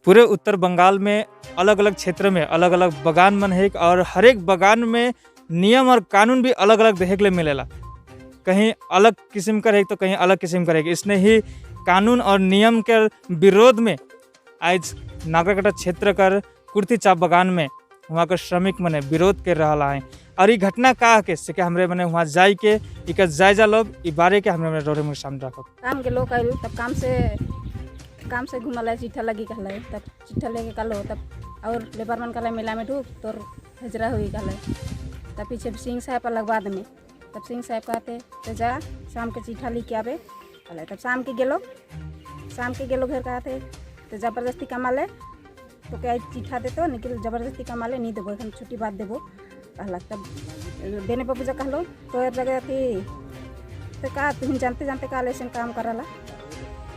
पूरे उत्तर बंगाल में अलग अलग क्षेत्र में अलग अलग बगान मन है और हर एक बगान में नियम और कानून भी अलग अलग देखे के लिए मिलेला। कहीं अलग किस्म का रहेगी तो कहीं अलग किस्म का रहेगी। इसने ही कानून और नियम के विरोध में आज नागरकटा क्षेत्र कर कुर्ती चाप बगान में वहाँ के श्रमिक मने विरोध कर रहा है। और ये घटना का के से हमरे मने वहाँ जाए के एक जायजा लोग ई बारे के हमरे रोड में सामने रखो। काम के लोग आइल तब काम से घुमला चिट्ठा लगी कहला तब चिट्ठा लेके कलो तब और लेबर मन कहला मेला में ढूक तोर हजरा हुई कहला तब पीछे सिंह साहब लगवा दे में तब सिंह साहब कहते तो जा शाम के चिट्ठा लेके आवे कहला तब शाम के गेलो घर कहते तो जबरदस्ती कमा ले तो क्या चिट्ठा दे तो निकल जबरदस्ती कमा ले नहीं देबो एखन छुट्टी बात देबो कहला तब देने पर पूजा कहलो तो जगह थी तो कहा तुम जानते काले से काम करला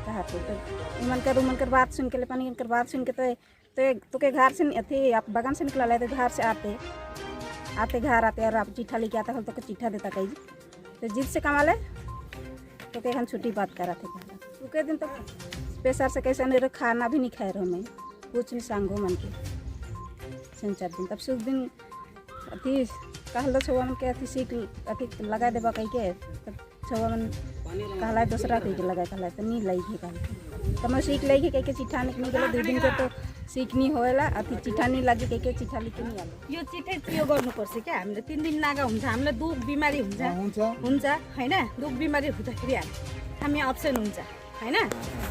कहा तो मन कर बात सुन के ले पानी कर बात सुन के तो के घर से अथी आप बगान से निकला तो घर से आते घर आते और आप चिट्ठा लेके आता तो चिट्ठा देता कहीं तो जिद से कमा ले तो के छुट्टी बात करा थे तो के दिन तो प्रेशर से कैसे नहीं खाना भी नहीं खाए रहो मैं कुछ नहीं सांगो मन के 3-4 दिन तब सुख दिन अथी कहल छुआ मन के अथी सीख अथी लगा देबा कहीं के तब छुआ मन कहला दूसरा कहीं के लगा कहला तो नहीं लगी कहला तो मैं सीख लगी कहीं के चिट्ठा निकल गए 2 दिन के तो सीख नहीं होएला अथी चिट्ठा नहीं लगी कहीं के चिट्ठा लिख नहीं आलो यो चिट्ठै त्यो गर्नुपर्छ क्या हामीले 3 दिन नागा हुन्छ हामीलाई दुख बिमारी हुन्छ हैन दुख बिमारी हुँदाखेरि हामी अप्सन हुन्छ हैन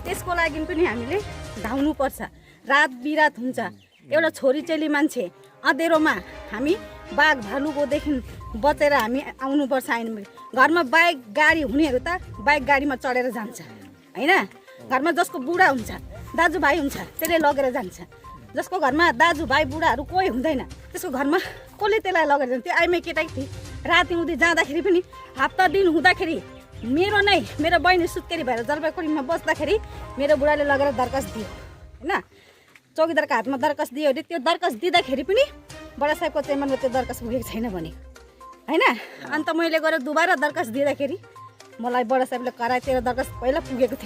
त्यसको लागि पनि हामीले धाउनुपर्छ रात बिरात हुन्छ एउटा छोरी चेली मान्छे अँधेरोमा हामी बाघ भालुकोदेखि बचेर हामी आउनुपर्छ आइनमै घरमा बाइक गाडी हुनेहरू त बाइक गाडीमा चढेर जान्छ हैन घरमा जसको बुढा हुन्छ दाजुभाइ हुन्छ त्यसले लगेर जान्छ जसको घरमा दाजुभाइ बुढाहरू कोही हुँदैन त्यसको घरमा कसले त्यसलाई लगेर जान्छ त्यो आइमै केटाकी थिए राति हुँदै जाँदाखेरि पनि हप्ता दिन हुँदाखेरि मेरो बहिनी सुत्केरी भएर जलपाइगुडीमा बस्दाखेरि मेरो बुढाले लगेर दरखास्त दियो हैन चौकीदारको हातमा दरखास्त दियो अरे त्यो दरखास्त दिँदाखेरि पनि बडा साहेबको चेम्बरमा त्यो दरखास्त पुगेको छैन भने हैन अन्त मैले गएर दुबारा दरखास्त दिँदाखेरि मलाई बडा साहेबले कराए तेरो दरखास्त पहिला पुगेको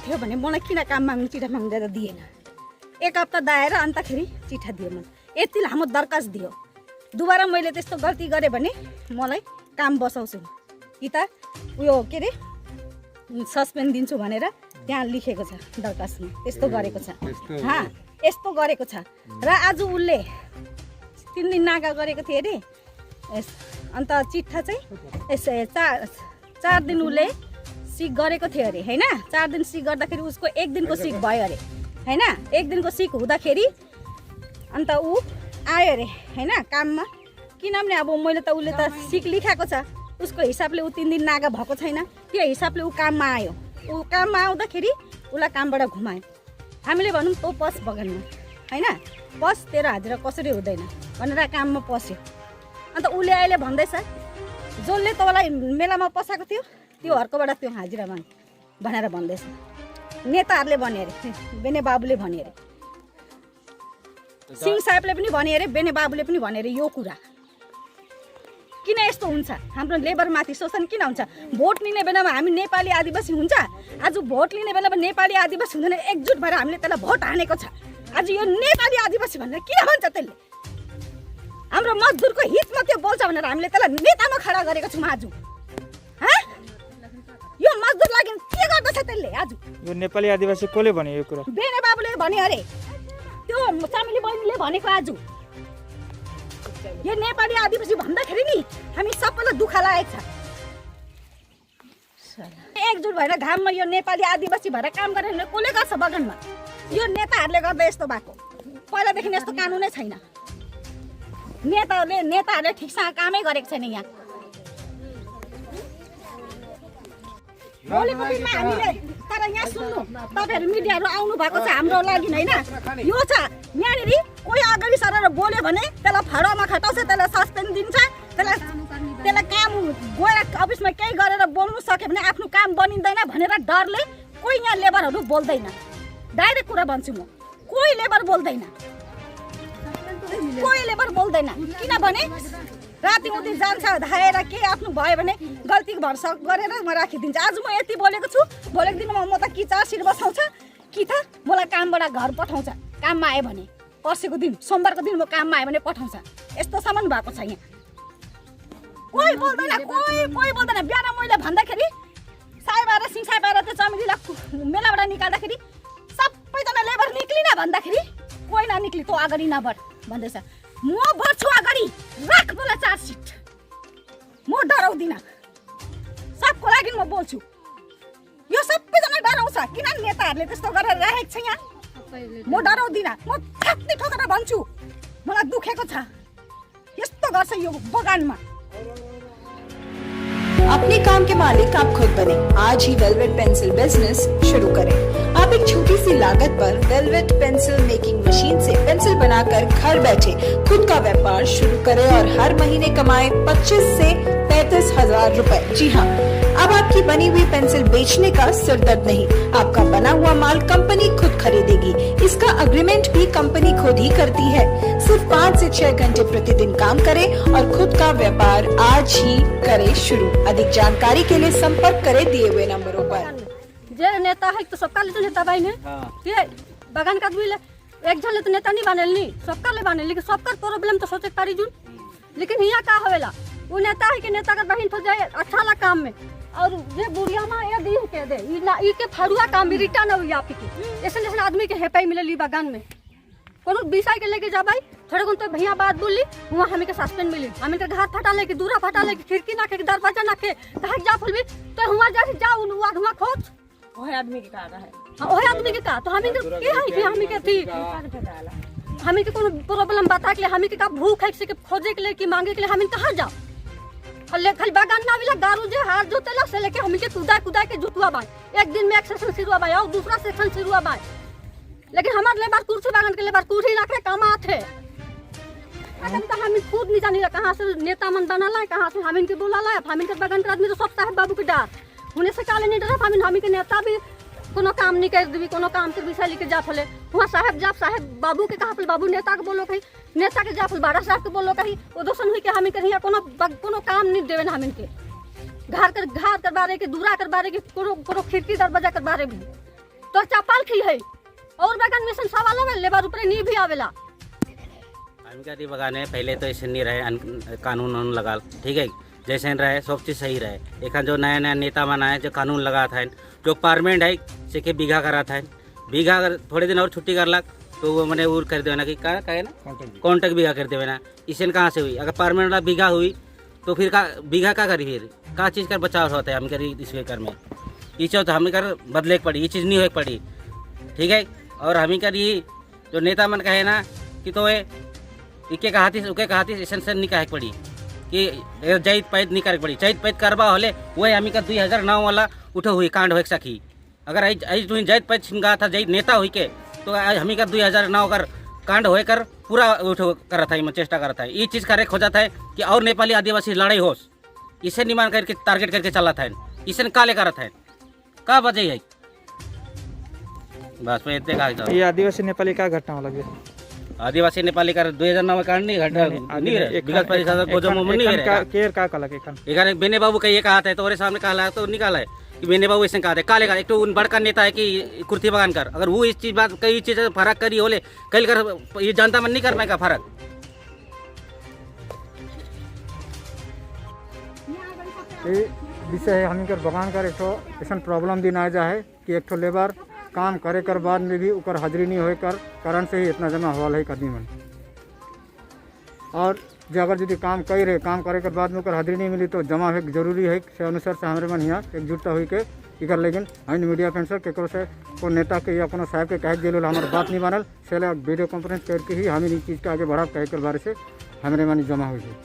थियो भने मलाई किन काम माग्नु चिठा माग्दै दिएन 1 हप्ता दाएर अन्तखेरि चिठा दियो मलाई यति लामो दरखास्त दियो दुबारा मैले त्यस्तो गल्ती गरेँ भने मलाई काम बसाउँछु कि त उयो के अरे सस्पेन्ड दिन्छु भनेर त्यहाँ लेखेको छ दरखास्तमा त्यस्तो गरेको छ यस्तो गरेको छ र आज उसले 3 दिन नागा गरेको थियो अरे अन्त चिट्ठा चाहिँ 4 दिन उसले सिक गरेको थियो अरे हैन 4 दिन सिक गर्दाखेरि उसको 1 दिनको सिक भयो अरे हैन 1 दिनको सिक हुँदाखेरि अन्त ऊ आयो अरे हैन काममा किनभने अब मैले त उसले त सिक लेखाएको छ उसको हिसाबले ऊ 3 दिन नागा भएको छैन त्यो हिसाबले ऊ काममा आयो ऊ काममा आउँदाखेरि उसलाई कामबाट घुमायो हामीले भनौँ तँ पस बगानमा हैन पस तेरो हाजिरा कसरी हुँदैन भनेर काममा पस्यो अन्त उसले अहिले भन्दैछ जसले तँलाई मेलामा पसाएको थियो त्यो हर्कोबाट त्यो हाजिरा माग भनेर भन्दैछ नेताहरूले भने अरे बेने बाबुले भने अरे सिंह साहेबले पनि भने अरे बेने बाबुले पनि भने अरे यो कुरा किन यस्तो हुन्छ हाम्रो लेबरमाथि शोषण किन हुन्छ भोट लिने बेलामा हामी नेपाली आदिवासी हुन्छ आज भोट लिने बेलामा नेपाली आदिवासी हुँदैन एकजुट भएर हामीले त्यसलाई भोट हानेको छ आज यो नेपाली आदिवासी भनेर किन भन्छ त्यसले हाम्रो मजदुरको हितमा त्यो बोल्छ भनेर हामीले त्यसलाई नेतामा खडा गरेको छौँ आज यो मजदुर लागि के गर्दछ त्यसले आज यो नेपाली आदिवासी कोले भन्यो यो कुरा बेने बाबुले भने अरे त्यो चामेली बहिनीले भनेको आज यो नेपाली आदिवासी भन्दाखेरि नि हामी सबैलाई दुःख लागेको छ एकजुट भएर घाममा यो नेपाली आदिवासी भएर काम गर्ने कसले गर्छ बगानमा यो नेताहरूले गर्दा यस्तो भएको पहिलादेखि यस्तो कानुनै छैन नेताहरूले ठिकसँग कामै गरेको छैन यहाँ भोलिको दिनमा हामीले तर यहाँ सुन्नु तपाईँहरू मिडियाहरू आउनु भएको छ हाम्रो लागि होइन यो छ यहाँनिर कोही अगाडि सरेर बोल्यो भने त्यसलाई फडोमा खटाउँछ त्यसलाई सस्पेन्ड दिन्छ त्यसलाई काम गएर अफिसमा केही गरेर बोल्नु सक्यो भने आफ्नो काम बनिँदैन भनेर डरले कोही यहाँ लेबरहरू बोल्दैन डाइरेक्ट कुरा भन्छु म कोही लेबर बोल्दैन किनभने राति उति जान्छ धाएर के आफ्नो भयो भने गल्ती भर्सा गरेर म राखिदिन्छु आज म यति बोलेको छु भोलिको दिनमा म त कि चार्जसिट बसाउँछ कि त मलाई कामबाट घर पठाउँछ काममा आयो भने पर्सिको दिन सोमबारको दिन म काममा आयो भने पठाउँछ यस्तो सामान भएको छ यहाँ कोही बोल्दैन बिहान मैले भन्दाखेरि साय पाएर सिङसाय पाएर त्यो चमेलीलाई मेलाबाट निकाल्दाखेरि सबैजना लेबर निक्लिन भन्दाखेरि कोही ननिक्ली तँ अगाडि नबढ भन्दैछ म बढ्छु अगाडि राख मलाई चार्जसिट म डराउँदिनँ सबको लागि म बोल्छु यो सबैजना डराउँछ किन नेताहरूले त्यस्तो गरेर राखेको छ यहाँ म डराउँदिनँ म ठ्याक्कै ठोकेर भन्छु मलाई दुखेको छ यस्तो गर्छ यो बगानमा अपने काम के मालिक आप खुद बने। आज ही वेलवेट पेंसिल बिजनेस शुरू करें। आप एक छोटी सी लागत पर वेलवेट पेंसिल मेकिंग मशीन से पेंसिल बनाकर घर बैठे खुद का व्यापार शुरू करें और हर महीने कमाएं 25 से 35,000 रुपए। जी हाँ, अब आपकी बनी हुई पेंसिल बेचने का सिरदर्द नहीं, आपका बना हुआ माल कंपनी खुद खरीदेगी। इसका अग्रीमेंट भी कंपनी खुद ही करती है। सिर्फ 5 से 6 घंटे प्रतिदिन काम करें और खुद का व्यापार आज ही करें शुरू। अधिक जानकारी के लिए संपर्क करें दिए हुए नंबरों पर। जे नेता है तो सबका ले तो नेता भाई ने ये बगान का दुई एक जन ले तो नेता नहीं बनेल नहीं सबका ले बनेल लेकिन सबका प्रॉब्लम तो सोचे पारी जुन लेकिन यहाँ का होवेला वो नेता है कि नेता का बहन तो जाए अच्छा ला काम में और जे बुढ़िया माँ ये दी के दे ई के फरुआ काम भी रिटर्न हुई आप की ऐसे जैसे आदमी के हेपाई मिले ली बगान में कोनो विषय के लेके जा भाई थोड़े गुण तो भैया बात बोली वहाँ हमें के सस्पेंड मिली हमें के घर फटा लेके दूरा फटा लेके खिड़की ना के दरवाजा ना के कहा जा फुलबी तो हुआ जा जाओ हुआ खोज वही आदमी के कहा है हाँ वही आदमी के कहा तो हमें के है कि हमें के थी हमें के कोनो प्रॉब्लम बता के हमें के का भूख है के खोजे के लिए कि मांगे के लिए हमें कहाँ जाओ खाली बागान ना मिला गारू जे हार जो तेला से लेके हमें के कुदा के जुटवा बाई एक दिन में एक सेक्शन शुरू बाई और दूसरा सेक्शन शुरू बाई लेकिन हमारे लेबर कुर्सी बागान के लेबर कुर्सी ना के कमा थे अगर तो हम खुद नहीं जानी कहाँ से नेता मन बना ला कहाँ से हमें के बोला ला हमें के बागान के आदमी तो सब साहब बाबू के डार होने से काले नहीं डरा हमें के नेता भी कोनो काम नहीं कर देवी कोनो काम के विषय लेके जा फले वहाँ साहब बाबू के कहा बाबू नेता के बोलो कहीं नेता के जा फल बाड़ा साहब के बोलो कहीं वो दोसन हुई के हमें कहीं कोनो काम नहीं देवे ना हमें के घर कर बारे के दूरा कर बारे के कोनो खिड़की दरवाजा कर बारे भी तो चपाल खी है और बगान में सवाल में लेबर ऊपर नहीं भी आवेला हमका बगान है पहले तो ऐसे नहीं रहे कानून लगा ठीक है जैसे रहे सब चीज़ सही रहे एक जो नया नया नेता बना है जो कानून लगा था जो पार्लियामेंट है से के बीघा करा था बीघा अगर थोड़े दिन और छुट्टी कर लग तो वो मैंने वो कर देना कि क्या कहे ना कॉन्ट्रैक्ट बीघा कर देना इसे कहाँ से हुई अगर पार्लियामेंट वाला बीघा हुई तो फिर का बीघा क्या करी फिर क्या चीज़ का बचाव होता है हम करी इस कर में ये चीज़ हमें कर बदले पड़ी ये चीज़ नहीं हो पड़ी ठीक है और हमें कर ये जो नेता मन कहे ना कि तो इके कहा थी उके कहा थी ऐसा नहीं कहे पड़ी कि जैत पैद नहीं करे पड़ी जैत पैद करवा होले वही हमी का 2009 वाला उठो हुई कांड हो सकी अगर आज तुम जैत पैद छिंगा था जैत नेता हुई के तो आज हमी का 2009 कर कांड होकर पूरा उठो कर था मैं चेष्टा करता है ये चीज़ का रेख हो जाता है कि और नेपाली आदिवासी लड़ाई हो इसे नहीं मान करके टारगेट करके चला था इसे का लेकर था का वजह है बस मैं इतने कहा ये आदिवासी नेपाली का घटना हो लगे आदिवासी नेपाली का 2009 में कांड नहीं घटना नहीं है विकास परिषद को जो नहीं है केयर का लगे एखाने बेने बाबू का ये कहा था तो और सामने कहा तो निकाला है कि बेने बाबू ऐसे कहा था काले का एक तो उन बड़का नेता है कि कुर्ती बगान कर अगर वो इस चीज बात कई चीज फर्क करी होले कल कर ये जनता मन नहीं करना का फर्क विषय हमी कर बगान कर एक ऐसा प्रॉब्लम दिन आ जाए कि एक लेबर काम करे कर बाद में भी उकर हाजिरी नहीं होए कर कारण से ही इतना जमा हुआ है आदमी मन और जो अगर यदि काम कर रहे काम करे कर बाद में उकर हाजिरी नहीं मिली तो जमा है जरूरी है से अनुसार से हमारे मन यहाँ एकजुटता हुई के इकर लेकिन हम मीडिया फ्रेंड से केकरो से को नेता के या कोनो साहब के कहे दिल हमारे बात नहीं बनल से वीडियो कॉन्फ्रेंस करके ही हमें इस चीज़ के आगे बढ़ा कहे कर बारे से हमारे मन जमा हुई है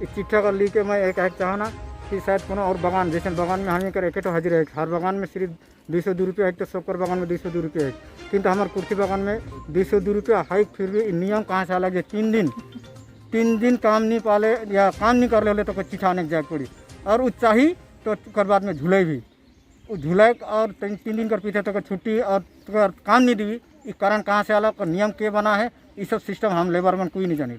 इस चिट्ठा कर ली के मैं एक चाहना कि शायद कोनो और बगान जैसे बगान में हमें कर एक तो हाजिर है हर बगान में सिर्फ 202 रुपया है तो सबकर बगान में 202 रुपया है किंतु हमारे कुर्सी बगान में 202 रुपया है फिर भी नियम कहाँ से अलग है 3 दिन काम नहीं पाले या काम नहीं कर ले तो कोई चिट्ठा आने जाए पड़ी और वो चाहिए तो कर बाद में झूले भी वो झूले और 3 दिन कर पीछे तो छुट्टी और काम नहीं दी इस कारण कहाँ से अलग नियम के बना है ये सब सिस्टम हम लेबर में कोई नहीं जाने